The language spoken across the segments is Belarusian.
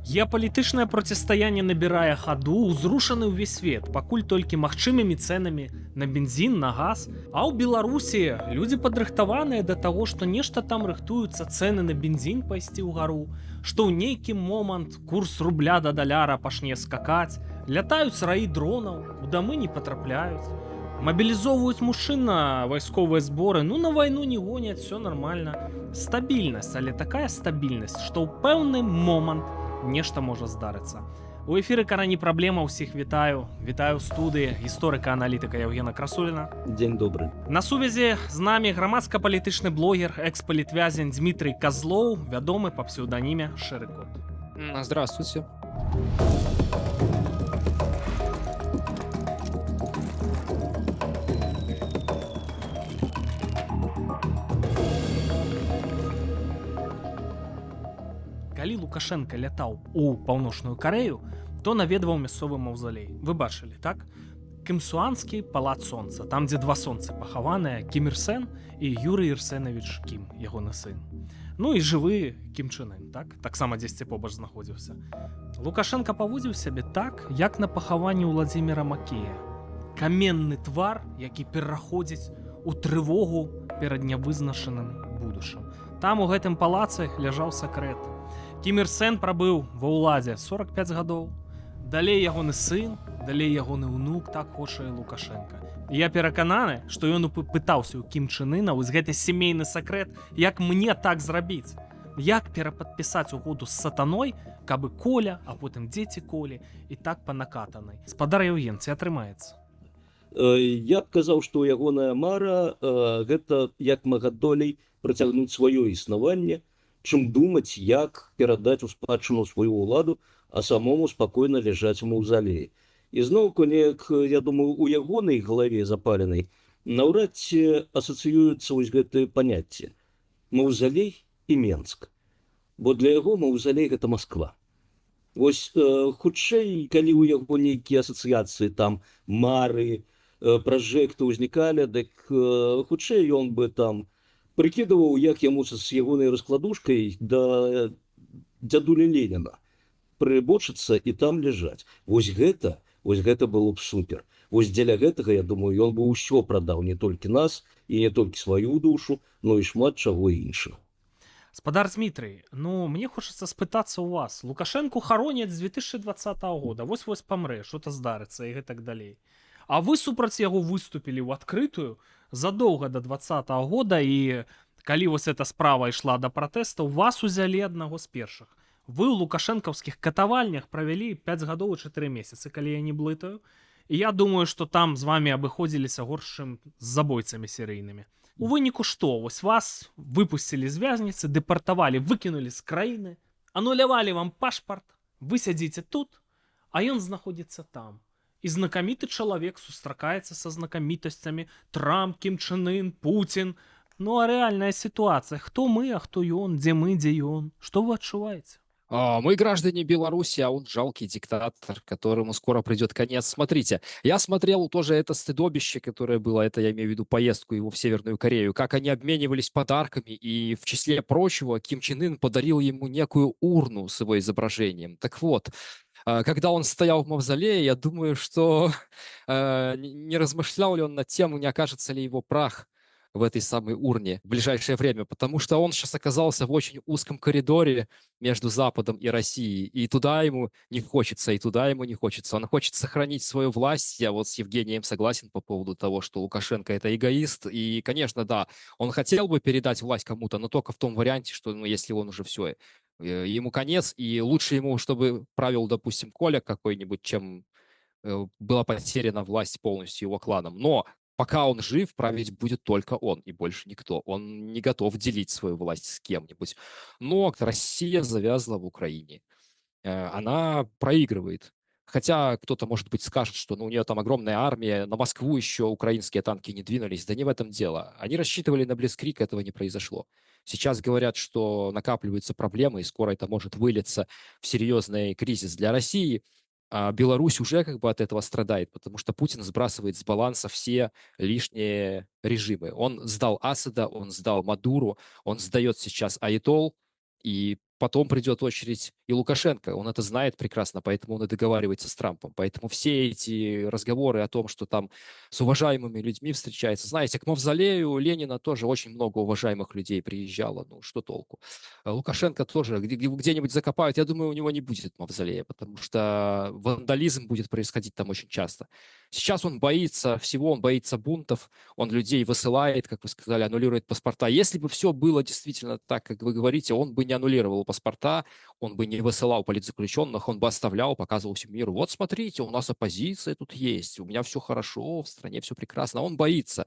Геапалітычнае процістаянне набірае хаду, узрушаны ўвесь свет, пакуль толькі магчымымі цэнамі на бензін, на газ. А ў Беларусі людзі падрыхтаваныя да таго, што нешта там рыхтуюцца цэны на бензін пайсці ўгару, што ў нейкі момант курс рубля да даляра пачне скакаць, лятаюць раі дронаў, у дамы не патрапляюць. Мабілізоўваюць мужчын на вайсковыя зборы, ну, на вайну не гоняць, все нормально. Стабільнасць, але такая стабільнасць, што ў пэўны момант нешта можа здарыцца. У эфіры «Карані праблема», ўсіх вітаю. Вітаю ў студыі гісторыка-аналітыка Яўгена Красуліна. Дзень добры. На сувязі з намі грамадска-палітычны блогер, экс-палітвязень Дмітрый Казлоў, вядомы па псеўданіме Шэры Кот. Здравствуйте. Калі Лукашэнка лятаў у Паўночную Карэю, то наведваў мясцовы маўзалей. Вы бачылі, так? Кімсуанскі палац сонца, там, дзе два сонцы пахаваныя, Кім Ір Сен і Юрый Ірсенавіч Кім, ягоны сын. Ну і жывы Кім Чэн Ын, так? Таксама дзесьці побач знаходзіўся. Лукашэнка паводзіў сябе так, як на пахаванні Уладзіміра Макея. Каменны твар, які пераходзіць у трывогу перад нявызначаным будучым. Там у гэтым палацы ляжаў сакрэт. Кім Ір Сен прабыў ва ўладзе 45 гадоў. Далей ягоны сын, далей ягоны ўнук, так хоча і Лукашэнка. І я перакананы, што ён пытаўся ў Кім Чэн Ына вось гэты сямейны сакрэт, як мне так зрабіць? Як перападпісаць угоду з сатаной, каб і Коля, а потым дзеці Колі і так па накатанай. Спадар Яўген, ці атрымаецца? Я б казаў, што ягоная мара гэта як мага долей працягнуць сваё існаванне, чым думаць, як перадаць у спадчыну сваю ўладу, а самому спакойна ляжаць у маўзалеі. І зноўку неяк, я думаю, у ягонай галаве запаленай наўрад ці асацыююцца вось гэтыя паняцці: маўзалей і Менск. Бо для яго маўзалей гэта Масква. Вось хутчэй, калі ў яго нейкія асацыяцыі, там мары, пражэкты ўзнікалі, дык хутчэй ён бы там прыкідываў, як яму з ягонай раскладушкай да дзядулі Леніна прыбочыцца і там ляжаць. Вось гэта было б супер. Вось дзеля гэтага, я думаю, ён бы ўсё прадаў, не толькі нас і не толькі сваю душу, но і шмат чаго іншага. Спадар Дмітрый, ну, мне хочацца спытацца ў вас. Лукашэнку хароняць з 2020 года, вось-вось памрэ, что-то здарыцца і гэтак далей. А вы супраць яго выступілі ў адкрытую задоўга до 20-го года, і калі вось эта справа ішла да пратэстаў, вас узялі аднаго з першых. Вы ў лукашэнкаўскіх катавальнях правялі 5 гадоў і 4 месяцы, калі я не блытаю. І я думаю, што там з вамі абыходзіліся горш, чым з забойцамі серыйнымі. У выніку што? Вось вас выпусцілі з вязніцы, дэпартавалі, выкінулі з краіны, анулявалі вам пашпарт, вы сядзіце тут, а ён знаходзіцца там. І знакаміты чалавек сустракаецца са знакамітасцямі: Трамп, Кім Чэн Ын, Пуцін. Ну а рэальная сітуацыя: хто мы, а хто ён, дзе мы, дзе ён? Што вы адчуваеце? Мы граждане Беларуси, а он жалкий диктатор, которому скоро придет конец. Смотрите, я смотрел тоже это стыдобище, которое было, это я имею в виду поездку его в Северную Корею, как они обменивались подарками, и в числе прочего Ким Чен Ын подарил ему некую урну с его изображением. Так вот, когда он стоял в мавзолее, я думаю, что не размышлял ли он над тем, не окажется ли его прах в этой самой урне в ближайшее время, потому что он сейчас оказался в очень узком коридоре между Западом и Россией, и туда ему не хочется, и туда ему не хочется. Он хочет сохранить свою власть. Я вот с Евгением согласен по поводу того, что Лукашенко — это эгоист, и, конечно, да, он хотел бы передать власть кому-то, но только в том варианте, что, ну, если он уже все, ему конец, и лучше ему, чтобы правил, допустим, Коля какой-нибудь, чем была потеряна власть полностью его кланом. Но пока он жив, править будет только он и больше никто. Он не готов делить свою власть с кем-нибудь. Но Россия завязла в Украине. Она проигрывает. Хотя кто-то, может быть, скажет, что, ну, у нее там огромная армия, на Москву еще украинские танки не двинулись. Да не в этом дело. Они рассчитывали на блицкриг, этого не произошло. Сейчас говорят, что накапливаются проблемы, и скоро это может вылиться в серьезный кризис для России. А Беларусь уже как бы от этого страдает, потому что Путин сбрасывает с баланса все лишние режимы. Он сдал Асада, он сдал Мадуру, он сдает сейчас Аятол, и Потом придет очередь и Лукашенко. Он это знает прекрасно, поэтому он и договаривается с Трампом. Поэтому все эти разговоры о том, что там с уважаемыми людьми встречается. Знаете, к мавзолею Ленина тоже очень много уважаемых людей приезжало. Ну, что толку? Лукашенко тоже где-нибудь закопают. Я думаю, у него не будет мавзолея, потому что вандализм будет происходить там очень часто. Сейчас он боится всего, он боится бунтов, он людей высылает, как вы сказали, аннулирует паспорта. Если бы все было действительно так, как вы говорите, он бы не аннулировал паспорта, он бы не высылал политзаключенных, он бы оставлял, показывал всему миру: вот смотрите, у нас оппозиция тут есть, у меня все хорошо, в стране все прекрасно. Он боится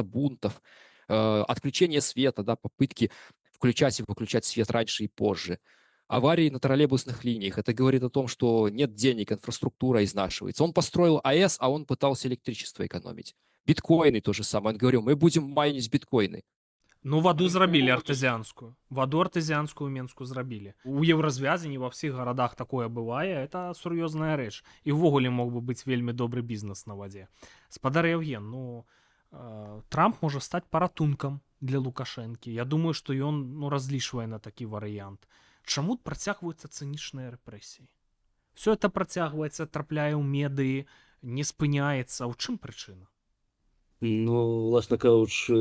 бунтов, отключения света, да, попытки включать и выключать свет раньше и позже. Аварии на троллейбусных линиях. Это говорит о том, что нет денег, инфраструктура изнашивается. Он построил АЭС, а он пытался электричество экономить. Биткоины то же самое. Он говорил: мы будем майнить биткоины. Ну, ваду зрабілі артэзіанскую. Ваду артэзіанскую ў Менску зрабілі. У Еўразвязе не ва ўсіх гарадах такое бывае, это сур'ёзная рэч. І ўвогуле мог бы быць вельмі добры бізнес на вадзе. Спадар Яўген, ну, Трамп можа стаць паратункам для Лукашэнкі. Я думаю, што ён, ну, разлічвае на такі варыянт. Чаму працягваюцца цынічныя рэпрэсіі? Всё это працягваецца, трапляе ў медыі, не спыняецца. У чым прычына? Ну, уласна кажучы,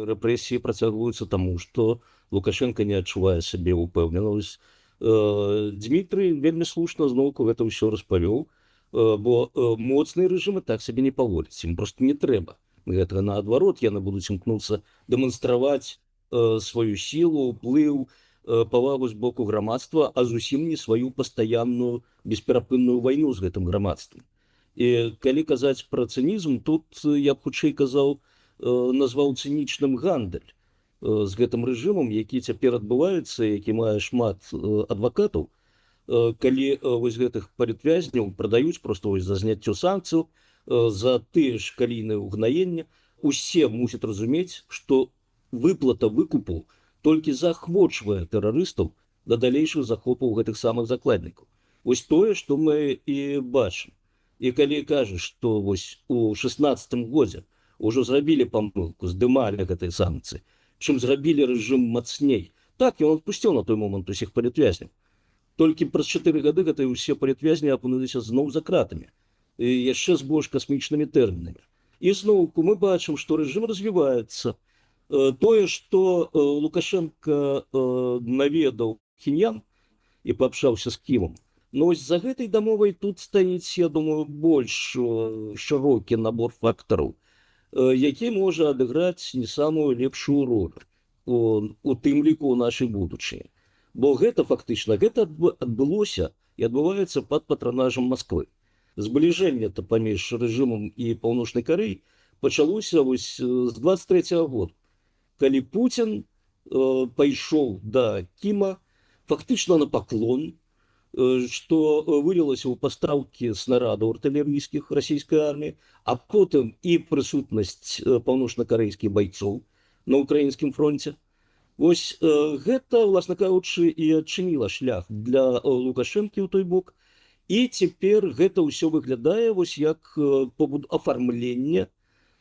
рэпрэсіі працягваюцца таму, што Лукашэнка не адчувае сябе ўпэўнена. Вось, Дмітрый вельмі слушна зноўку гэта ўсё распавёў, бо моцныя рэжымы так сабе не паводзяць, ім просто не трэба. Гэтага, наадварот, яны будуць імкнуцца дэманстраваць сваю сілу, уплыў, павагу з боку грамадства, а зусім не сваю пастаянную бесперапынную вайну з гэтым грамадствам. І калі казаць пра цынізм, тут я б хутчэй казаў, назваў цынічным гандаль з гэтым рэжымам, які цяпер адбываецца, які мае шмат адвакатаў, калі вось гэтых палітвязняў прадаюць просто вось за зняццё санкцыяў, за тыя ж калійныя ўгнаенні. Усе мусяць разумець, што выплата выкупу толькі заахвочвае тэрарыстаў да далейшых захопаў гэтых самых закладнікаў. Вось тое, што мы і бачым. І калі кажаш, што вось у 16-м годзе ўжо зрабілі памылку, здымалі гэтыя санкцыі, чым зрабілі рэжым мацней. Так, ён адпусціў на той момант усіх палітвязняў. Толькі праз 4 гады гэтыя ўсе палітвязні апынуліся зноў за кратамі. І яшчэ з больш касмічнымі тэрмінамі. І зноўку мы бачым, што рэжым развіваецца. Тое, што Лукашэнка наведаў Пхеньян і паабшаўся з Кімам. Но вось за гэтай дамовай тут стаіць, я думаю, больш шырокі набор фактараў, які можа адыграць не самую лепшую ролю, у тым ліку ў нашай будучыні. Бо гэта фактычна гэта адбылося і адбываецца пад патранажам Масквы. Збліжэнне-то паміж рэжымам і Паўночнай Карэі пачалося вось з 23 -го года, калі Пуцін пайшоў да Кіма фактычна на паклон, што вылілася ў пастаўкі снарадаў артылерыйскіх расійскай арміі, а потым і прысутнасць паўночна-карэйскіх байцоў на украінскім фронте. Вось гэта, уласна кажучы, і адчыніла шлях для Лукашэнкі ў той бок. І цяпер гэта ўсё выглядае вось як афармленне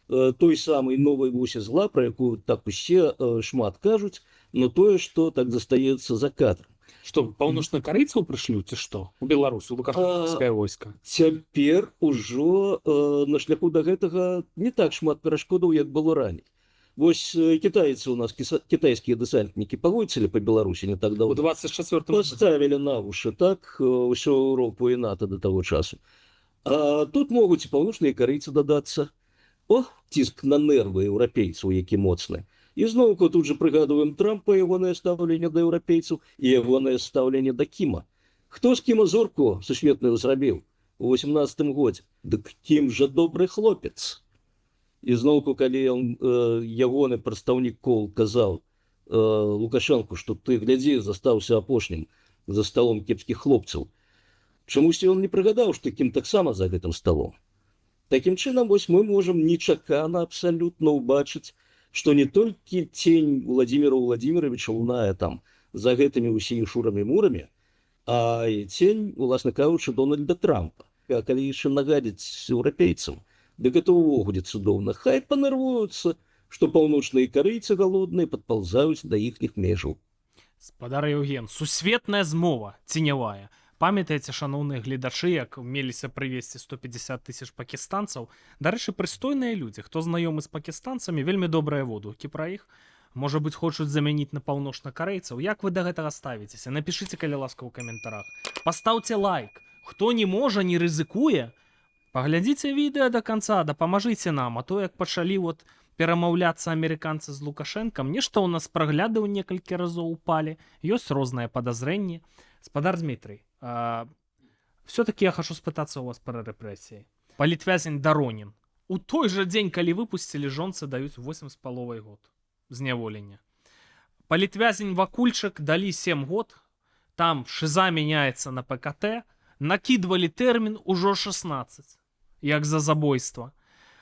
той самай новай восі зла, пра якую так усе шмат кажуць, но тое, што так застаецца за кадрам. Што, паўночнакарэйцаў прышлюць, ці што? У Беларусь, у лукашэнкаўскае войска. Цяпер ужо на шляху да гэтага не так шмат перашкодаў, як было раней. Вось кітайцы у нас, кітайскія дэсантнікі пагойцалі па Беларусі не так У давно. 24 Поставили на уши так ўсю Еўропу і НАТО до таго часу. А тут могуць і паўночныя карэйцы дадацца. О, ціск на нервы еўрапейцаў, які моцны. І зноўку тут же прыгадваем Трампа, ягонае стаўленне да еўрапейцаў і ягонае стаўленне да Кіма. Хто з Кіма зорку сусветную зрабіў у 18 годзе? Дык Кім жа добры хлопец. І зноўку, калі ён, ягоны прадстаўнік Кол казаў Лукашэнку, што ты глядзі, застаўся апошнім за сталом кепскіх хлопцаў. Чамусьці ён не прыгадаў, што Кім таксама за гэтым сталом. Такім чынам, вось мы можам нечакана абсалютна ўбачыць, што не толькі цень Владимира Владимировича лунае там за гэтымі ўсімі шурамі-мурамі, а і цень, уласна кажучы, Дональда Трампа. А калі яшчэ нагадзіць еўрапейцам, дык это ўвогуле цудоўна. Хай панервуюцца, што паўночныя карэйцы галодныя падпаўзаюць да іхніх межаў. Спадар Яўген, сусветная змова ценявая. Памятаеце, шаноўныя гледачы, як меліся прывесці 150 тысяч пакістанцаў? Дарэчы, прыстойныя людзі. Хто знаёмы з пакістанцамі, вельмі добрыя водгукі пра іх. Можа быць, хочуць замяніць на паўночнакарэйцаў. Як вы да гэтага ставіцеся? Напішыце, калі ласка, ў каментарах. Пастаўце лайк. Хто не можа, не рызыкуе, паглядзіце відэа до конца, дапамажыце нам, а то як пачалі вот перамаўляцца амерыканцы з Лукашэнкам, нешта ў нас прагляды ў некалькі разоў упалі, ёсць розныя падазрэнні. Спадар Дмітрый, все-таки я хочу спытацца у вас пра рэпрэсіі. Палітвязень Даронін. У той жа дзень, калі выпусцілі, жонцы даюць 8,5 год зняволення. Палітвязень Вакульчык, далі 7 год, там шиза мяняецца на ПКТ, накідвалі тэрмін, ужо 16, як за забойства.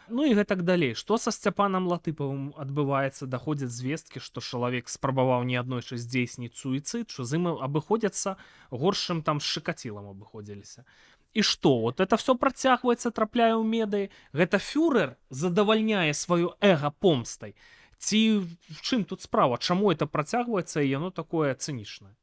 Ну і гэтак далей. Што са Сцяпанам Латыпавым адбываецца? Даходзяць звесткі, што чалавек спрабаваў не аднойчы здзейсніць суіцыд, што з ім абыходзяцца горшым, там, з Чыкацілам абыходзіліся. І што, вот это все працягваецца, трапляе ў медыі. Гэта фюрер задавальняе сваё эга помстай. Ці в чым тут справа? Чаму это працягваецца і яно такое цынічнае?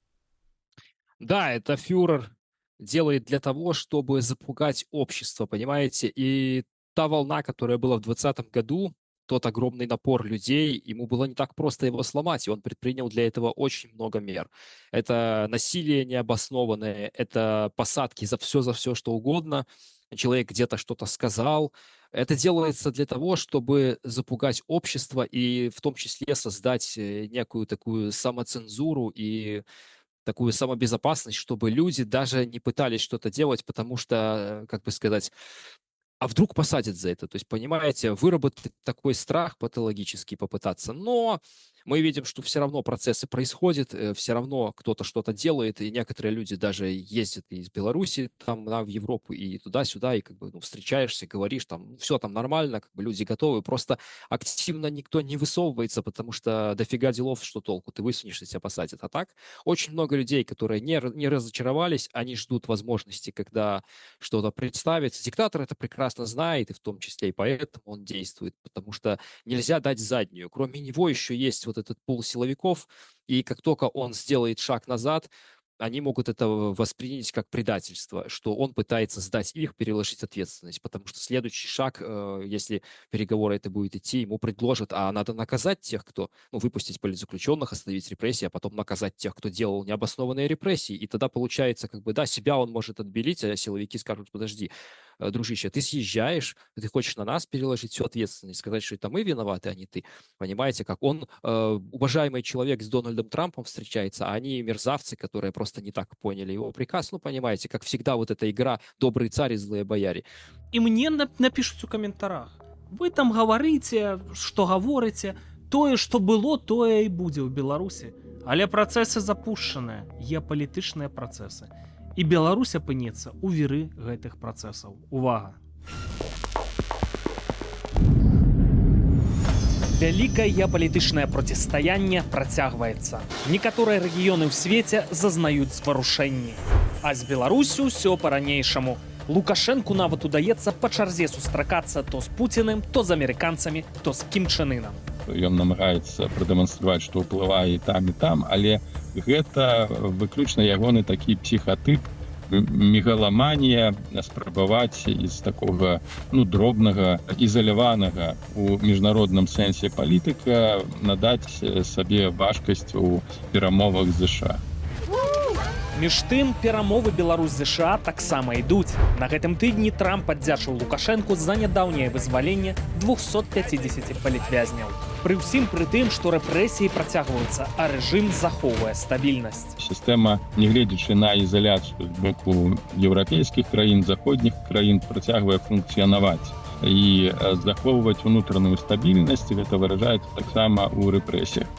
Да, это фюрер делает для того, чтобы запугать общество, понимаете? И та волна, которая была в 2020 году, тот огромный напор людей, ему было не так просто его сломать, и он предпринял для этого очень много мер. Это насилие необоснованное, это посадки за все, что угодно. Человек где-то что-то сказал. Это делается для того, чтобы запугать общество и в том числе создать некую такую самоцензуру и такую самобезопасность, чтобы люди даже не пытались что-то делать, потому что, как бы сказать, а вдруг посадят за это? То есть, понимаете, выработать такой страх патологический попытаться. Но мы видим, что все равно процессы происходят, все равно кто-то что-то делает, и некоторые люди даже ездят из Беларуси там, да, в Европу и туда-сюда, и как бы, ну, встречаешься, говоришь, там, все там нормально, как бы люди готовы, просто активно никто не высовывается, потому что дофига делов, что толку, ты высунешься, тебя посадят. А так очень много людей, которые не разочаровались, они ждут возможности, когда что-то представится. Диктатор это прекрасно знает, и в том числе и поэтому он действует, потому что нельзя дать заднюю. Кроме него еще есть вот этот пул силовиков, и как только он сделает шаг назад, они могут это воспринять как предательство, что он пытается сдать их, переложить ответственность, потому что следующий шаг, если переговоры это будет идти, ему предложат, а надо наказать тех, кто, ну, выпустить политзаключенных, остановить репрессии, а потом наказать тех, кто делал необоснованные репрессии, и тогда получается, как бы, да, себя он может отбелить, а силовики скажут: подожди, дружище, ты съезжаешь, ты хочешь на нас переложить всю ответственность, сказать, что это мы виноваты, а не ты. Понимаете, как он, уважаемый человек, с Дональдом Трампом встречается, а они мерзавцы, которые просто не так поняли его приказ. Ну, понимаете, как всегда, вот эта игра «добрый царь и злые бояре». І мне напішуць у каментарах: вы там гаварыце, што гаворыце, тое, што было, тое і будзе ў Беларусі. Але працэсы запушчаныя, геапалітычныя працэсы. І Беларусь апынецца ў віры гэтых працэсаў. Увага! Вялікае геапалітычнае процістаянне працягваецца. Некаторыя рэгіёны ў свеце зазнаюць зварушэнні. А з Беларуссю ўсё па-ранейшаму. Лукашэнку нават удаецца па чарзе сустракацца то з Пуціным, то з амерыканцамі, то з Кім Чэн Ынам. Ён намагаецца прадэманстраваць, што ўплывае і там, і там, але гэта выключна ягоны такі псіхатып, мегаламанія, спрабаваць з такога, ну, дробнага, ізаляванага у міжнародным сэнсе палітыка надаць сабе важкасць у перамовах з ЗША. Між тым, перамовы Беларусь ЗША таксама ідуць. На гэтым тыдні Трамп аддзячыў Лукашэнку за нядаўняе вызваленне 250 палітвязняў. Пры ўсім пры тым, што рэпрэсіі працягваюцца, а рэжым захоўвае стабільнасць. Сістэма, нягледзячы на ізаляцыю з боку еўрапейскіх краін, заходніх краін, працягвае функцыянаваць і захоўваць унутраную стабільнасць. Гэта выражаецца таксама ў рэпрэсіях.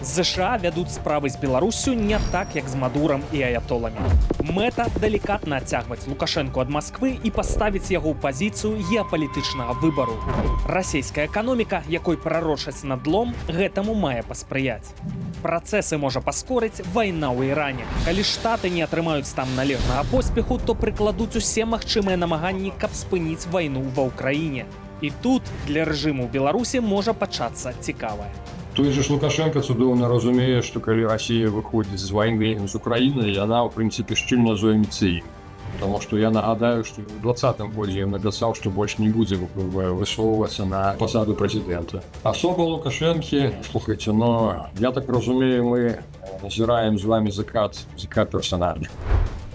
ЗША вядуць справы з Беларуссю не так, як з Мадурам і аятоламі. Мэта далікатна адцягваць Лукашэнку ад Масквы і паставіць яго ў пазіцыю геапалітычнага выбару. Расійская эканоміка, якой прарочаць надлом, гэтаму мае паспрыяць. Працэсы можа паскорыць вайна ў Іране. Калі Штаты не атрымаюць там належнага поспеху, то прыкладуць усе магчымыя намаганні, каб спыніць вайну ва Ўкраіне. І тут для рэжыму ў Беларусі можа пачацца цікавае. Той же ж Лукашенко цудоўна разумее, што калі Расія выходзіць з вайны з Украінай, яна ў прынцыпе шчыльна зоймецца ім. Потому что я нагадаю, што ў 20-м годзе ён напісаў, што больш не будзе высоўвацца на пасаду прэзідэнта. Асоба Лукашэнкі, слухайте, но я так разумею, мы назіраем з вами закат персонажа.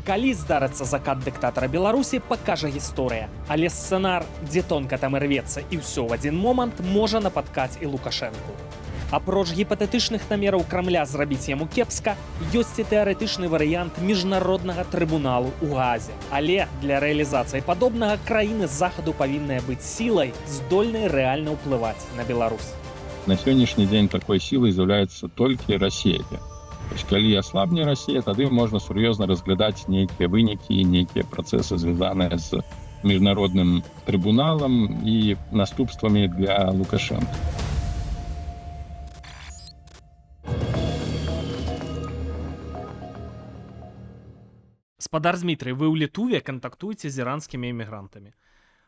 Калі здарыцца закат дыктатара Беларусі, пакажа гісторыя. Але сцэнар, дзе тонка там і рвецца і ўсё ў адзін момант, можа напаткаць і Лукашэнку. Апроч гіпатэтычных намераў Крамля зрабіць яму кепска, ёсць і тэарэтычны варыянт міжнароднага трыбуналу ў Газе. Але для рэалізацыі падобнага краіны захаду павінная быць сілай, здольнай рэальна ўплываць на Беларусь. На сённяшні дзень такой сілай з'яўляецца толькі Расія. Вось калі аслабне Расія, тады можна сур'ёзна разглядаць нейкія вынікі, нейкія працэсы, звязаныя з міжнародным трыбуналам і наступствамі для Лукашэнкі. Спадар Дмітрый, вы ў Літуве кантактуеце з іранскімі эмігрантамі.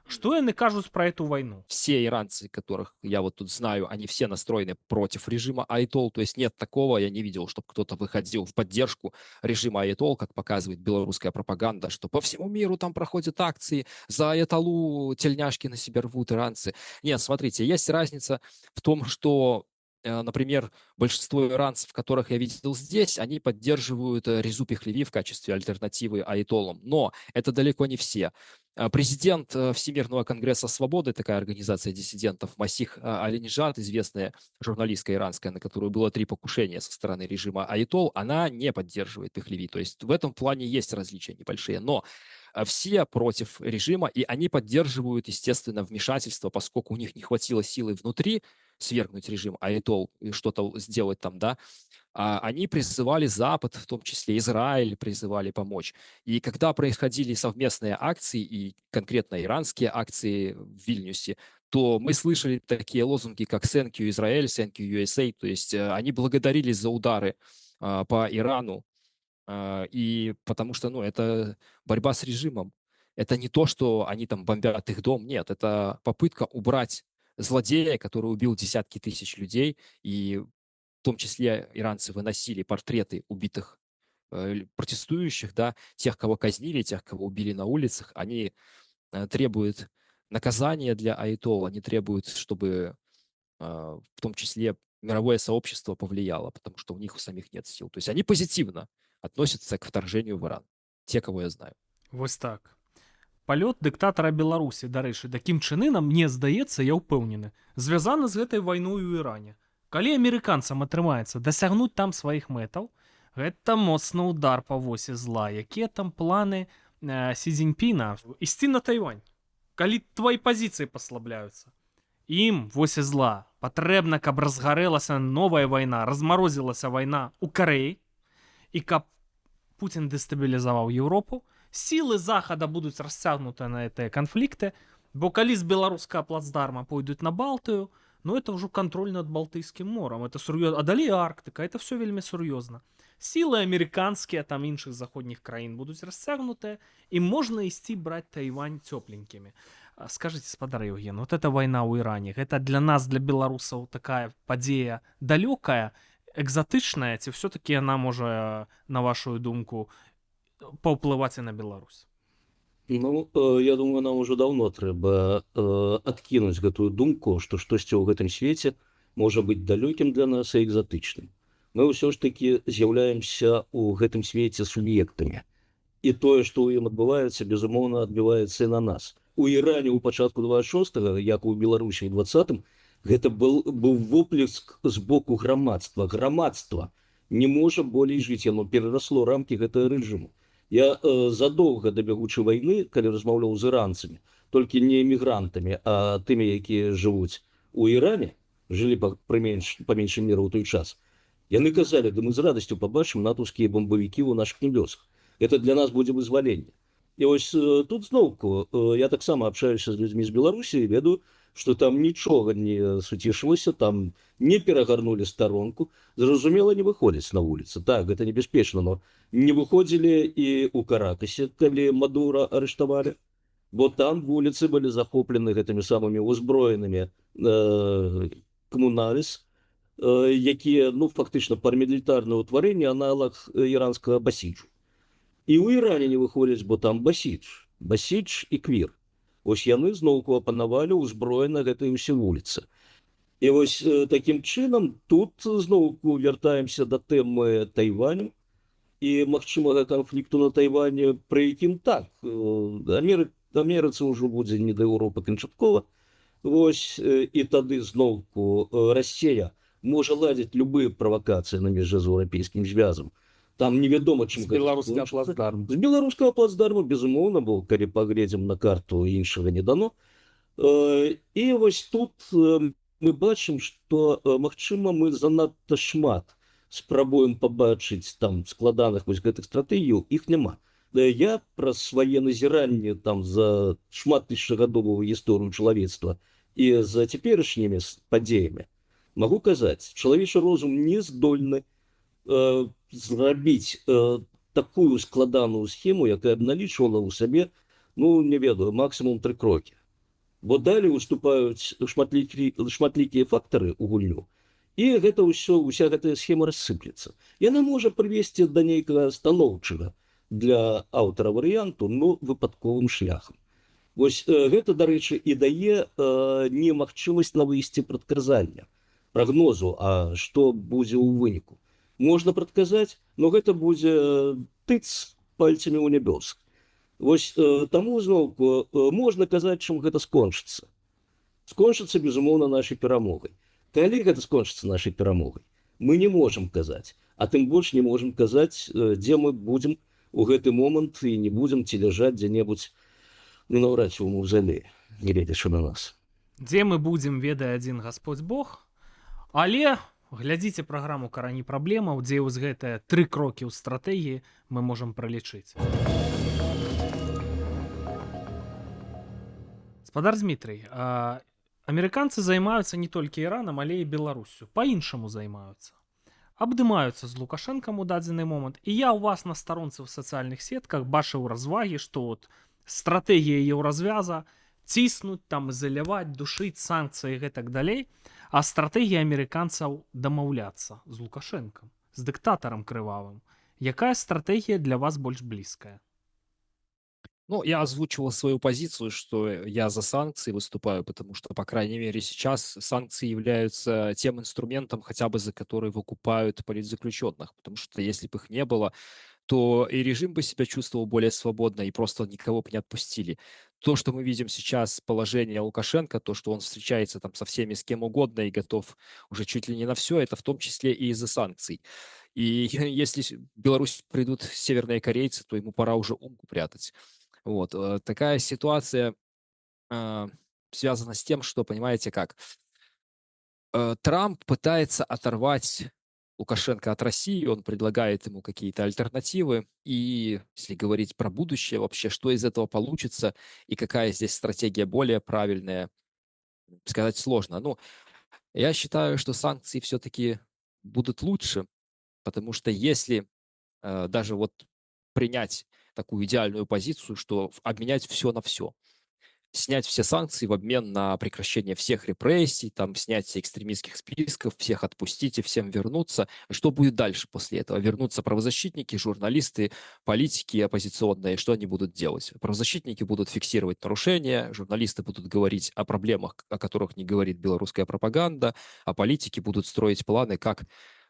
Что яны кажуць про эту войну? Все иранцы, которых я вот тут знаю, они все настроены против режима аятолл. То есть нет такого, я не видел, чтобы кто-то выходил в поддержку режима аятолл, как показывает белорусская пропаганда, что по всему миру там проходят акции, за аятоллу тельняшки на себя рвут иранцы. Нет, смотрите, есть разница в том, что, например, большинство иранцев, которых я видел здесь, они поддерживают Резу Пехлеви в качестве альтернативы аятоллам. Но это далеко не все. Президент Всемирного конгресса свободы, такая организация диссидентов, Масих Алинежад, известная журналистка иранская, на которую было 3 покушения со стороны режима аятолл, она не поддерживает Пехлеви. То есть в этом плане есть различия небольшие. Но все против режима, и они поддерживают, естественно, вмешательство, поскольку у них не хватило силы внутри свергнуть режим аятолл и что-то сделать там, да, они призывали Запад, в том числе Израиль, призывали помочь. И когда происходили совместные акции, и конкретно иранские акции в Вильнюсе, то мы слышали такие лозунги, как «Thank you, Израиль», «Thank you, USA», то есть они благодарили за удары по Ирану, и потому что, ну, это борьба с режимом. Это не то, что они там бомбят их дом, нет, это попытка убрать злодея, который убил десятки тысяч людей, и в том числе иранцы выносили портреты убитых протестующих, да, тех, кого казнили, тех, кого убили на улицах. Они требуют наказания для аятолл, они требуют, чтобы в том числе мировое сообщество повлияло, потому что у них у самих нет сил. То есть они позитивно относятся к вторжению в Иран, те, кого я знаю. Вот так. Палёт дыктатара Беларусі, дарэчы, да Кім Чэн Ына, мне здаецца, я ўпэўнены, звязаны з гэтай вайной у Іране. Калі амерыканцам атрымаецца дасягнуць там сваіх мэтаў, гэта моцны удар па восі зла. Якія там планы Сі Цзіньпіна? Ісці на Тайвань. Калі твои пазіцыі паслабляюцца. Ім, восі зла, патрэбна, каб разгарэлася новая вайна, размарозілася вайна ў Карэі, і каб Пуцін дэстабілізаваў Еўропу, сілы Захада будуць расцягнутыя на гэтыя канфлікты, бо калі з беларускага плацдарма пойдуць на Балтыю, ну это ўжо кантроль над Балтыйскім морам, это сур'ёзна, а далей Арктыка, это все вельмі сур'ёзна. Сілы амерыканскія, там іншых заходніх краін будуць расцягнутыя, і можна ісці браць Тайвань цёпленькімі. Скажите, спадар Евген, вот эта вайна ў Іране, гэта для нас, для беларусаў, такая падзея далёкая, экзатычная, ці все-таки яна можа, на вашу думку, паўплываць і на Беларусь? Ну, я думаю, нам уже давно трэба адкінуць гэтую думку, што штосьці ў гэтым свеце можа быць далёкім для нас і экзатычным. Мы ўсё ж такі з'яўляемся ў гэтым свеце суб'ектамі. І тое, што ў ім адбываецца, безумоўна, адбіваецца і на нас. У Іране ў пачатку 26-го, як у Беларусі ў 20-м, гэта быў воплеск з боку грамадства. Грамадства не можа болей жыць, яно перарасло рамкі гэтага рэжыму. Я задоўга да бягучай вайны, калі размаўляў з іранцамі, толькі не эмігрантамі, а тымі, якія жывуць у Іране, жылі па меншай меры ў той час, яны казалі, да мы з радасцю пабачым натаўскія бомбавікі ў нашых нябёсах. Это для нас будзе вызваленне. І ось тут зноўку я таксама абшаюся з людзьмі з Беларусі і ведаю, што там нічога не суцішылася, там не перагарнулі старонку, зразумела, не выходзяць на вуліцы. Так, гэта небяспечна, но не выходзілі і ў Каракасе, калі Мадура арыштавалі, бо там вуліцы былі захоплены гэтымі самымі ўзброенымі камуналіс, якія, ну, фактычна парамілітарнае ўтварэнне, аналаг іранскага басіджу. І ў Іране не выходзяць, бо там басідж, басідж і квір. Ось яны зноўку апанавалі ўзброена гэтай усе вуліцы. І вось такім чынам тут зноўку вяртаемся да тэмы Тайваню і магчымага канфлікту на Тайване, пры якім так Амерыцы ўжо будзе не да Еўропы канчаткова. Вось і тады зноўку Расея можа ладзіць любыя правакацыі на мяжы з еўрапейскім звязам. Там невядома, чым З беларускага плацдарму. З беларускага плацдарму, безумоўна, бо калі паглядзім на карту, іншага не дано. І вось тут мы бачым, што магчыма, мы занадта шмат спрабуем пабачыць там складаных вось гэтых стратэгіяў, іх няма. Я праз свае назіранні там за шмат тысячагадовую гісторыю чалавецтва і за цяперашнімі падзеямі магу казаць, чалавечы розум не здольны зрабіць такую складаную схему, якая б налічвала ў сабе, ну, не ведаю, максімум тры крокі. Бо далей уступаюць шматлікія фактары ў гульню, і гэта ўсё, уся гэтая схема рассыплецца. Яна можа прывесці да нейкага станоўчага для аўтара варыянту, но выпадковым шляхам. Вось гэта, дарэчы, і дае немагчымасць на выйсце прадказання, прагнозу, а што будзе ў выніку. Можна прадказаць, но гэта будзе тыц пальцамі ў нябёс. Вось таму зноўку можна казаць, чым гэта скончыцца. Скончыцца, безумоўна, нашай перамогай. Калі гэта скончыцца нашай перамогай, мы не можам казаць, а тым больш не можам казаць, дзе мы будзем у гэты момант і не будзем ці ляжаць дзе-небудзь, ну, наўрад ці ў маўзалеі, не гледзячы на нас. Дзе мы будзем, ведае адзін Господь Бог. Але глядзіце праграму «Карані праблемаў», дзе вось гэтыя тры крокі ў стратэгіі мы можам пралічыць. Спадар Дмітрый, амерыканцы займаюцца не толькі Іранам, але і Беларуссю. Па-іншаму займаюцца. Абдымаюцца з Лукашэнкам у дадзены момант. І я ў вас на старонцы ў сацыяльных сетках бачыў развагі, што от стратэгія Еўразвяза ціснуць, там, ізаляваць, душыць, санкцыі і гэтак далей, а стратэгія амерыканцаў дамаўляцца з Лукашэнкам, з дыктатарам крывавым. Якая стратэгія для вас больш блізкая? Ну, я озвучивал свою позицию, что я за санкции выступаю, потому что, по крайней мере, сейчас санкции являются тем инструментом, хотя бы за который выкупают политзаключенных, потому что если бы их не было, то и режим бы себя чувствовал более свободно, и просто никого бы не отпустили. То, что мы видим сейчас, положение Лукашенко, то, что он встречается там со всеми, с кем угодно и готов уже чуть ли не на все, это в том числе и из-за санкций. И если в Беларусь придут северные корейцы, то ему пора уже умку прятать. Вот. Такая ситуация связана с тем, что, понимаете как, Трамп пытается оторвать Лукашенко от России, он предлагает ему какие-то альтернативы, и если говорить про будущее вообще, что из этого получится и какая здесь стратегия более правильная, сказать сложно. Ну, я считаю, что санкции все-таки будут лучше, потому что если даже вот принять такую идеальную позицию, что обменять все на все, снять все санкции в обмен на прекращение всех репрессий, там, снятие экстремистских списков, всех отпустить и всем вернуться. Что будет дальше после этого? Вернутся правозащитники, журналисты, политики оппозиционные. Что они будут делать? Правозащитники будут фиксировать нарушения, журналисты будут говорить о проблемах, о которых не говорит белорусская пропаганда, а политики будут строить планы, как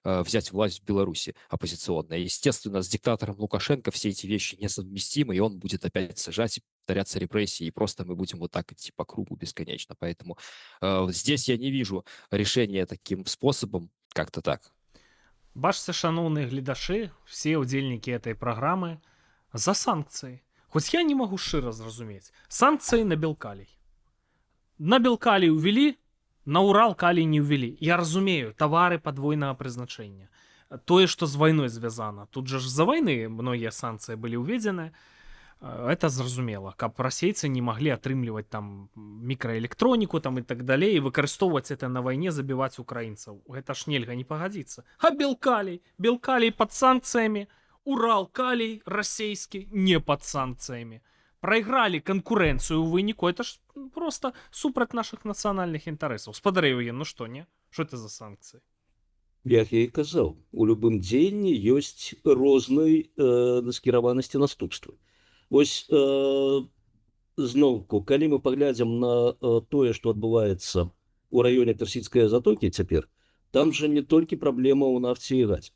взять власть в Беларуси оппозиционная. Естественно, с диктатором Лукашенко все эти вещи несовместимы, и он будет опять сажать, повторяться репрессии, и просто мы будем вот так идти по кругу бесконечно. Поэтому здесь я не вижу решения таким способом, как-то так. Бачце, шаноўныя гледачы, все удзельнікі этой праграмы за санкцыі. Хоць я не магу шчыра зразумець. Санкцыі на Белкалій. На Белкалій увялі, на Уралкалій не ўвялі. Я разумею, тавары падвойнага прызначэння. Тое, што з вайной звязана. Тут жа ж за вайны многія санкцыі былі ўведзены. Это зразумела, каб расейцы не маглі атрымліваць там мікраэлектроніку там і так далей і выкарыстоўваць это на вайне, забіваць украінцаў. Гэта ж нельга не пагадзіцца. А Белкалій, Белкалій пад санкцыямі, Уралкалій расійскі не пад санкцыямі. Прайгралі канкурэнцыю ў выніку, это ж просто супраць нашых нацыянальных інтарэсаў. Спадар Еўген, ну што, не? Што это за санкцыі? Як я і казаў, у любым дзеянні ёсць рознай накіраванасці наступствы. Вось зноўку, калі мы паглядзім на тое, што адбываецца у раёне Персідскай затокі цяпер, там жа не толькі праблема ў нафце і газе,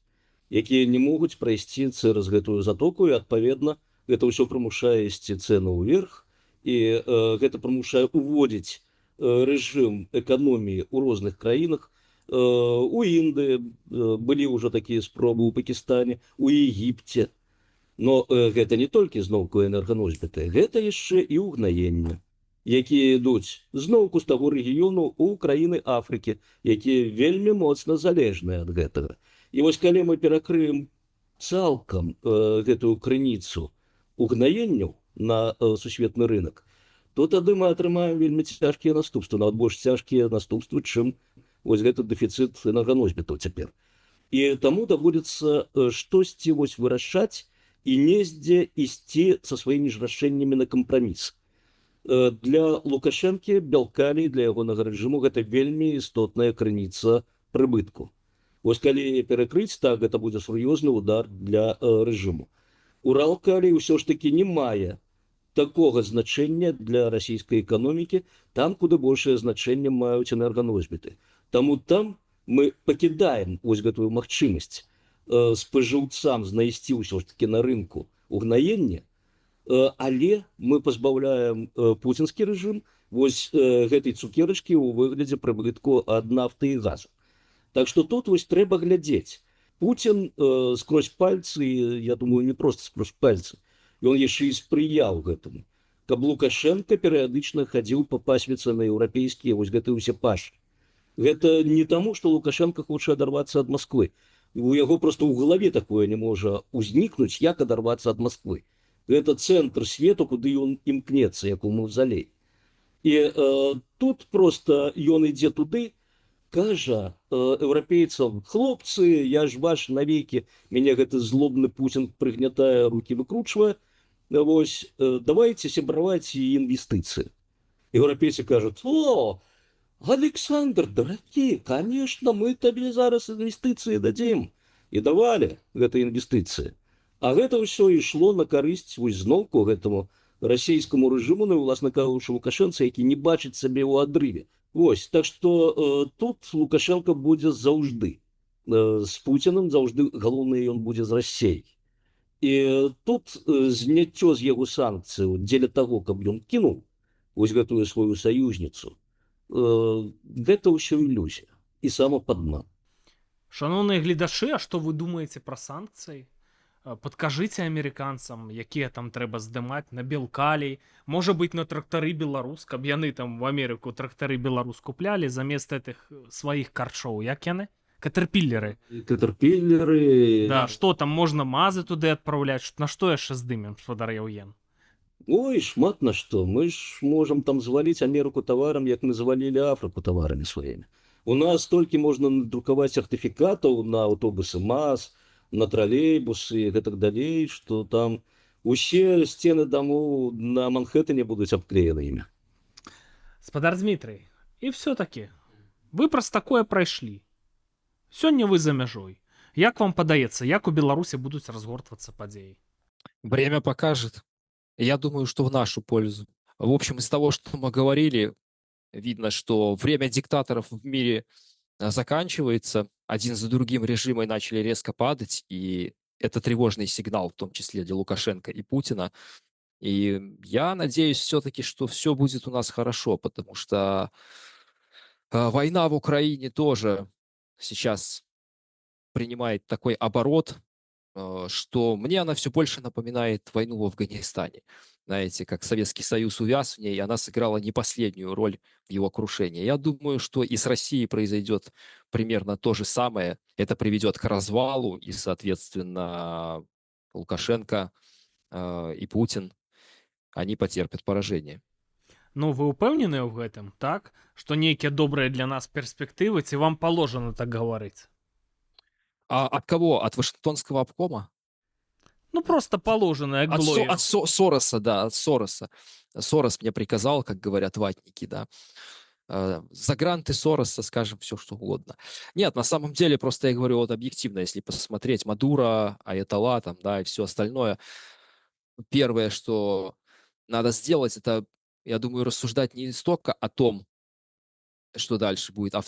якія не могуць прайсці цераз гэтую затоку, і, адпаведна, гэта ўсё прымушае ісці цэну ўверх, і гэта прымушае уводзіць рэжым эканоміі ў розных краінах. У Індыі былі ўжо такія спробы, у Пакістане, у Егіпце. Но гэта не толькі зноўку энерганосьбіты, гэта яшчэ і ўгнаенне, якія ідуць зноўку з таго рэгіёну ў краіны Афрыкі, якія вельмі моцна залежныя ад гэтага. І вось калі мы перакрыем цалкам гэтую крыніцу угнаенняў на сусветны рынок, то тады мы атрымаем вельмі цяжкія наступствы, нават больш цяжкія наступствы, чым вось гэты дэфіцыт энерганосьбітаў цяпер. І таму даводзіцца штосьці вось вырашаць і нездзе ісці са сваімі ж рашэннямі на кампраміс. Для Лукашэнкі Белкалій, для ягонага рэжыму гэта вельмі істотная крыніца прыбытку. Вось калі перакрыць, так, гэта будзе сур'ёзны удар для рэжыму. Уралкалій ўсё ж такі не мае такога значэння для расійскай эканомікі, там куды большае значэнне маюць энерганосьбіты. Таму там мы пакідаем вось гэтую магчымасць спажыўцам знайсці ўсё ж такі на рынку угнаенне, але мы пазбаўляем пуцінскі рэжым вось гэтай цукерачкі ў выглядзе прыбытку ад нафты і газу. Так што тут вось трэба глядзець. Пуцін скрозь пальцы, я думаю, не просто скрозь пальцы, ён яшчэ і спрыяў гэтаму, каб Лукашенко перыядычна хадзіў папасвіцца на еўрапейскія вось гэтыя ўсе пашы. Гэта не таму, што Лукашенко хоча адарвацца ад Москвы. У яго просто ў галаве такое не можа ўзнікнуць, як адарвацца ад Москвы. Гэта цэнтр свету, куды ён імкнецца, як у маўзалей. І тут просто ён ідзе туды, кажа еўрапейцам: «Хлопцы, я ж ваш навекі, мяне гэты злобны Пуцін прыгнятае, руки выкручвае, вось давайте сябраваць і інвестыцыі». Еўрапейцы кажуць: «О, Александр, дарагі, конечно, мы табе зараз інвестыцыі дадзім». І давалі гэта інвестыцыі. А гэта ўсё ішло на карысць вось зноўку гэтаму расійскаму рэжыму, ну і, уласна кажучы, Лукашэнцы, які не бачыць сабе ў адрыве. Вось, так што тут Лукашенко будзе заўжды з Пуціным, заўжды, галоўнае, ён будзе з Расеяй. І тут зняццё з яго санкцыяў дзеля таго, каб ён кінуў вось гэтую сваю саюзніцу, гэта ўсё ілюзія і самападман. Шаноўныя гледачы, а што вы думаеце пра санкцыі? Падкажыце амерыканцам, якія там трэба здымаць на Белкалій, можа быць, на трактары «Беларус», каб яны там в Амерыку трактары «Беларус» куплялі замест гэтых сваіх карчоў, як яны? Катэрпілеры. Катэрпілеры. Да, што там можна, мазы туды адпраўляць, на што яшчэ здымем, спадар Яўген? Ой, шмат на што. Мы ж можам там заваліць Амерыку таварам, як мы завалілі Афрыку таварамі сваімі. У нас толькі можна надрукаваць сертыфікатаў на аўтобусы МАЗ, на тралейбусы і гэтак далей, што там усе сцены дамоў на Манхэттене будуць абклеены імі. Спадар Дмітрый, і все-таки вы праз такое прайшлі. Сёння вы за мяжой. Як вам падаецца, як у Беларусі будуць разгортвацца падзеі? Время покажет. Я думаю, что в нашу пользу. В общем, из того, что мы говорили, видно, что время диктаторов в мире заканчивается. Один за другим режимы начали резко падать, и это тревожный сигнал, в том числе для Лукашенко и Путина. И я надеюсь все-таки, что все будет у нас хорошо, потому что война в Украине тоже сейчас принимает такой оборот, что мне она все больше напоминает войну в Афганистане. Знаете, как Советский Союз увяз в ней, и она сыграла не последнюю роль в его крушении. Я думаю, что и с Россией произойдет примерно то же самое. Это приведет к развалу, и, соответственно, Лукашенко и Путин, они потерпят поражение. Ну, вы ўпэўненыя ў гэтым, так? Што нейкія добрыя для нас перспектывы, ці вам положено так гаварыць? А от кого? От Вашингтонского обкома? Ну, просто положено, як От, блогеру. От Сороса, да, от Сороса. Сорос мне приказал, как говорят ватники, да. За гранты Сороса скажем все, что угодно. Нет, на самом деле, просто я говорю, вот объективно, если посмотреть Мадуро, Аятолла, там, да, и все остальное, первое, что надо сделать, это, я думаю, рассуждать не столько о том, что дальше будет, а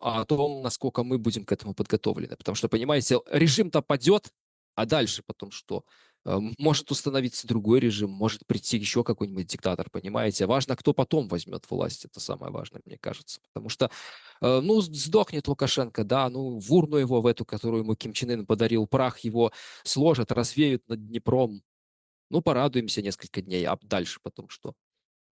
о том, насколько мы будем к этому подготовлены. Потому что, понимаете, режим-то падет, а дальше потом что? Может установиться другой режим, может прийти еще какой-нибудь диктатор, понимаете? Важно, кто потом возьмет власть, это самое важное, мне кажется. Потому что, ну, сдохнет Лукашенко, да, ну, в урну его, в эту, которую ему Ким Чен Ын подарил, прах его сложат, развеют над Днепром. Ну, порадуемся несколько дней, а дальше потом что?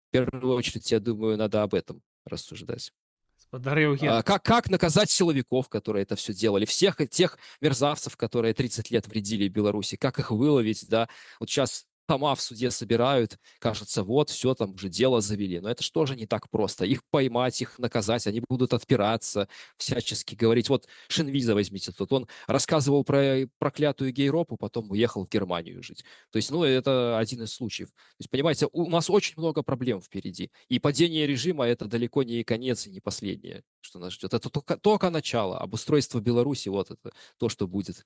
В первую очередь, я думаю, надо об этом рассуждать. Спадар Яўген. Как наказать силовиков, которые это все делали, всех тех мерзавцев, которые 30 лет вредили Беларуси, как их выловить, да? Вот сейчас тома в суде собирают, кажется, вот, все, там уже дело завели. Но это ж тоже не так просто. Их поймать, их наказать, они будут отпираться, всячески говорить. Вот Шинвиза возьмите, тут он рассказывал про проклятую гейропу, потом уехал в Германию жить. То есть, ну, это один из случаев. То есть, понимаете, у нас очень много проблем впереди. И падение режима — это далеко не конец и не последнее, что нас ждет. Это только начало. Обустройство Беларуси, вот это то, что будет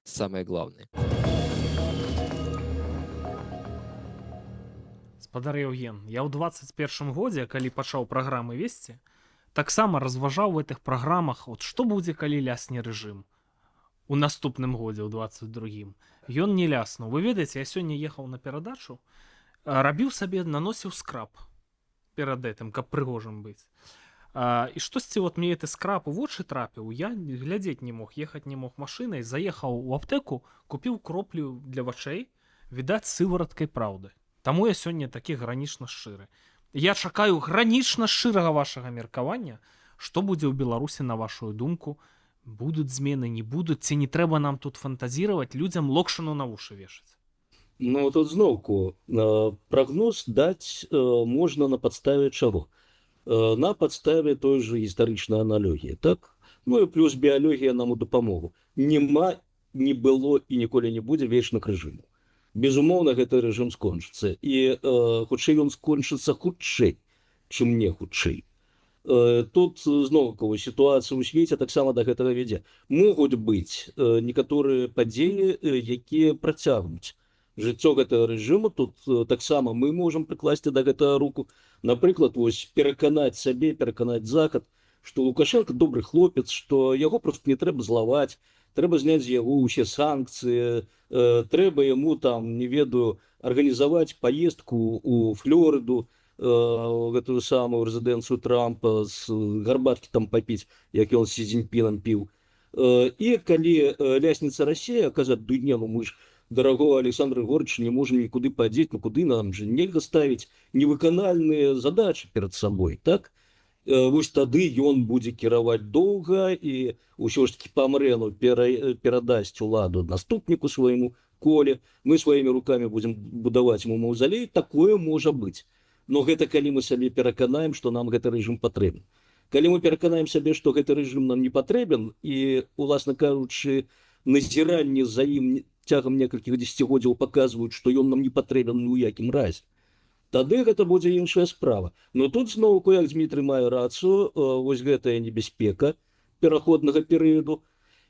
самое главное. Спадар Яўген, я ў 21 годзе, калі пачаў праграмы весці, таксама разважаў в гэтых праграмах, от што будзе, калі лясне рэжым у наступным годзе, ў 22-м. Ён не ляснуў. Вы ведаеце, я сёння ехаў на перадачу, рабіў сабе, наносіў скраб перад гэтым, каб прыгожым быць. І штосьці вот мне гэты скраб у вочы трапіў, я глядзець не мог, ехаць не мог машынай, заехаў у аптэку, купіў кроплю для вачэй, відаць, сывараткай праўды. Таму я сёння такі гранічна шчыры. Я чакаю гранічна шчырага вашага меркавання, што будзе ў Беларусі, на вашу думку, будуць змены, не будуць, ці не трэба нам тут фантазіраваць, людзям локшыну на вушы вешаць. Ну, тут зноўку прагноз даць можна на падставе чаго? На падставе той же гістарычнай аналогіі, так? Ну і плюс біялогія нам у дапамогу. Нема, не было і ніколі не будзе вечных рэжымаў. Безумоўна, гэты рэжым скончыцца. І хутчэй ён скончыцца хутчэй, чым не хутчэй. Тут зноўку сітуацыя ў свеце таксама да гэтага вядзе. Могуць быць некаторыя падзеі, якія працягнуць жыццё гэтага рэжыму. Тут таксама мы можам прыкласці да гэтага руку. Напрыклад, вось пераканаць сабе, пераканаць Захад, што Лукашенко добры хлопец, што яго проста не трэба злаваць, трэба зняць з яго ўсе санкцыі, трэба яму там, не ведаю, арганізаваць паездку у Флорыду, гэтую самую рэзідэнцыю Трампа, з гарбаткі там папіць, як ён з Сі Цзіньпінам піў. І калі лясніца Расія, казаць, ды не, ну мы ж дарагого Александра Егоровича не можем нікуды падзець, ну куды, нам же нельга ставіць невыканальныя задачы перад сабой, так? Вось тады ён будзе кіраваць доўга і ўсё ж таки памрэ, но перадасць уладу наступніку свайму Коле. Мы сваімі рукамі будзем будаваць ему маўзалей. Такое можа быць. Но гэта калі мы сабе пераканаем, што нам гэты рэжым патрэбен. Калі мы пераканаем сабе, што гэты рэжым нам не патрэбен, і, уласна кажучы, назіранні за ім цягам некалькіх дзесяцігоддзяў паказваюць, што ён нам не патрэбен ні ў якім разе, тады гэта будзе іншая справа. Но тут зноўку, як Дмітрый мае рацыю, вось гэтая небяспека пераходнага перыяду.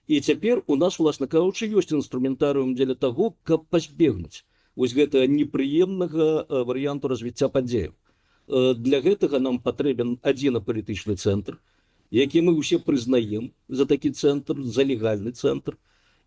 І цяпер у нас, уласна кажучы, ёсць інструментарыум дзеля таго, каб пазбегнуць вось гэтага непрыемнага варыянту развіцця падзеяў. Для гэтага нам патрэбен адзін палітычны цэнтр, які мы ўсе прызнаем за такі цэнтр, за легальны цэнтр.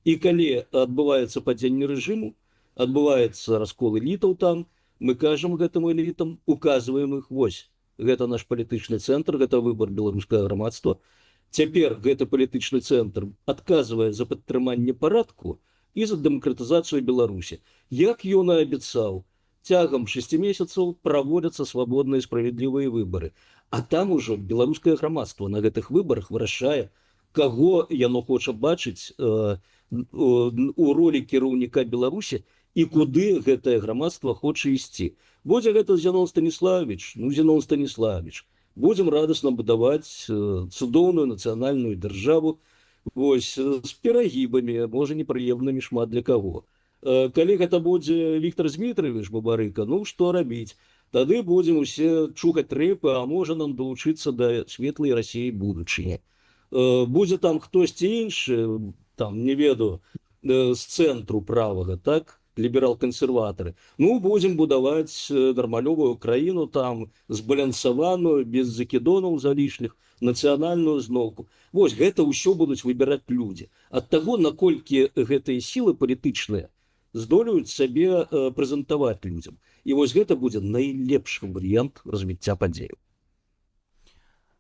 І калі адбываецца падзенне рэжыму, адбываецца раскол элітаў там, мы кажам гэтым элітам, указваем іх: вось, гэта наш палітычны цэнтр, гэта выбар беларускага грамадства. Цяпер гэты палітычны цэнтр адказвае за падтрыманне парадку і за дэмакратызацыю Беларусі. Як ён і абяцаў, цягам 6 месяцаў праводзяцца свабодныя, справядлівыя выбары. А там ужо беларускае грамадства на гэтых выбарах вырашае, каго яно хоча бачыць у ролі кіраўніка Беларусі і куды гэтае грамадства хоча ісці. Будзе гэта Зянон Станіславович, ну Зянон Станіславович. Будзем радасна будаваць цудоўную нацыянальную дзяржаву, вось, з перагібамі, можа, непрыемнымі шмат для каго. Калі гэта будзе Віктор Дмітриевич Бабарыка, ну што рабіць? Тады будзем усе чухаць рэпы, а можа, нам далучыцца да светлай Расіі будучыні. Будзе там хтосьці іншы, там, не ведаю, з цэнтру правага, так, ліберал-кансерватары. Ну, будзем будаваць нармалёвую краіну там, збалянсаваную, без закідонаў залішніх, нацыянальную зноўку. Вось гэта ўсё будуць выбіраць людзі. Ад таго, наколькі гэтыя сілы палітычныя здолеюць сабе прэзентаваць людзям. І вось гэта будзе найлепшы варыянт развіцця падзеяў.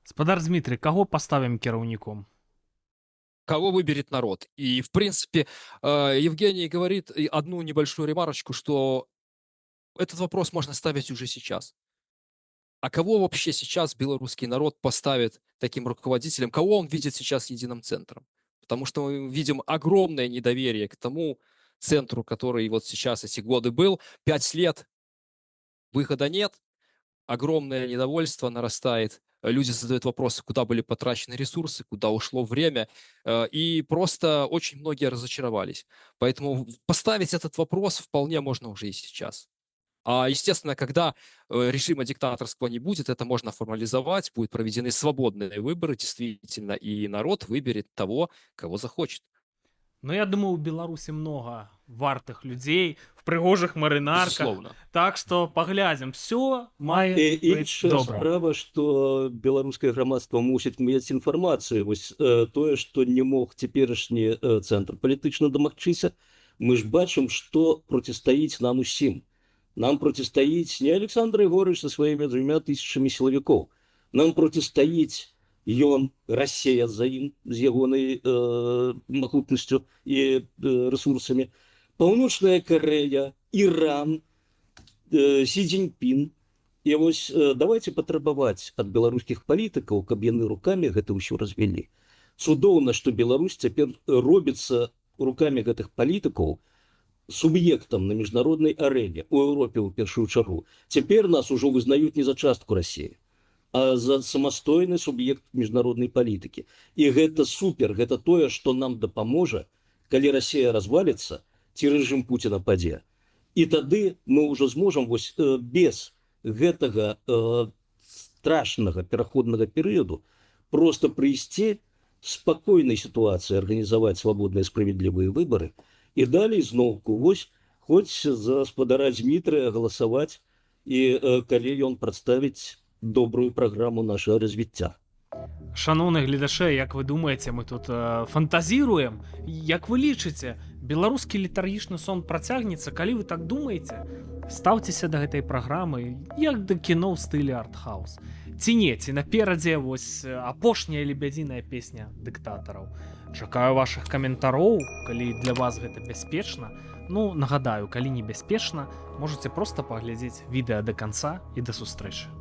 Спадар Дмітрый, каго паставім кіраўніком? Кого выберет народ. И, в принципе, Евгений говорит и одну небольшую ремарочку, что этот вопрос можно ставить уже сейчас. А кого вообще сейчас белорусский народ поставит таким руководителем? Кого он видит сейчас единым центром? Потому что мы видим огромное недоверие к тому центру, который вот сейчас эти годы был. 5 лет выхода нет, огромное недовольство нарастает. Люди задают вопросы, куда были потрачены ресурсы, куда ушло время, и просто очень многие разочаровались. Поэтому поставить этот вопрос вполне можно уже и сейчас. А, естественно, когда режима диктаторского не будет, это можно формализовать, будут проведены свободные выборы, действительно, и народ выберет того, кого захочет. Ну, я думаю, у Беларусі много вартых людзей в прыгожых марынарках. Безусловно. Так што паглядзім, все мае І быць іншая добра. справа, што беларускае грамадства мусіць мець інфармацыю. Вось тое, што не мог цяперашні цэнтр палітычна дамагчыся, мы ж бачым, што процістаіць нам усім. Нам процістаіць не Александр Егорович са сваімі 2000 сілавікоў. Нам процістаіць ён, Расея за ім з ягонай магутнасцю і рэсурсамі, Паўночная Карэя, Іран, Сі Цзіньпін. І вось давайте патрабаваць ад беларускіх палітыкаў, каб яны рукамі гэта ўсё развялі. Цудоўна, што Беларусь цяпер робіцца рукамі гэтых палітыкаў суб'ектам на міжнароднай арэне, у Еўропе ў першую чаргу. Цяпер нас ужо вызнаюць не за частку Расіі, а за самастойны суб'ект міжнароднай палітыкі. І гэта супер, гэта тое, што нам дапаможа, калі Расія разваліцца ці рэжым Пуціна падзе. І тады мы ўжо зможам вось без гэтага страшнага пераходнага перыяду просто прыйсці, спакойнай сітуацыі арганізаваць свабодныя, справядлівыя выбары і далей зноўку вось хоць за спадара Дмітрыя галасаваць і калі ён прадставіць добрую праграму нашага развіцця. Шаноўныя гледачы, як вы думаеце, мы тут фантазіруем? Як вы лічыце, беларускі летаргічны сон працягнецца? Калі вы так думаеце, стаўцеся да гэтай праграмы як да кіно ў стылі артхаус. Ці не, ці наперадзе вось апошняя лебядзіная песня дыктатараў. Чакаю вашых каментароў, калі для вас гэта бяспечна. Ну, нагадаю, калі небяспечна, можаце проста паглядзець відэа да канца, і да сустрэчы.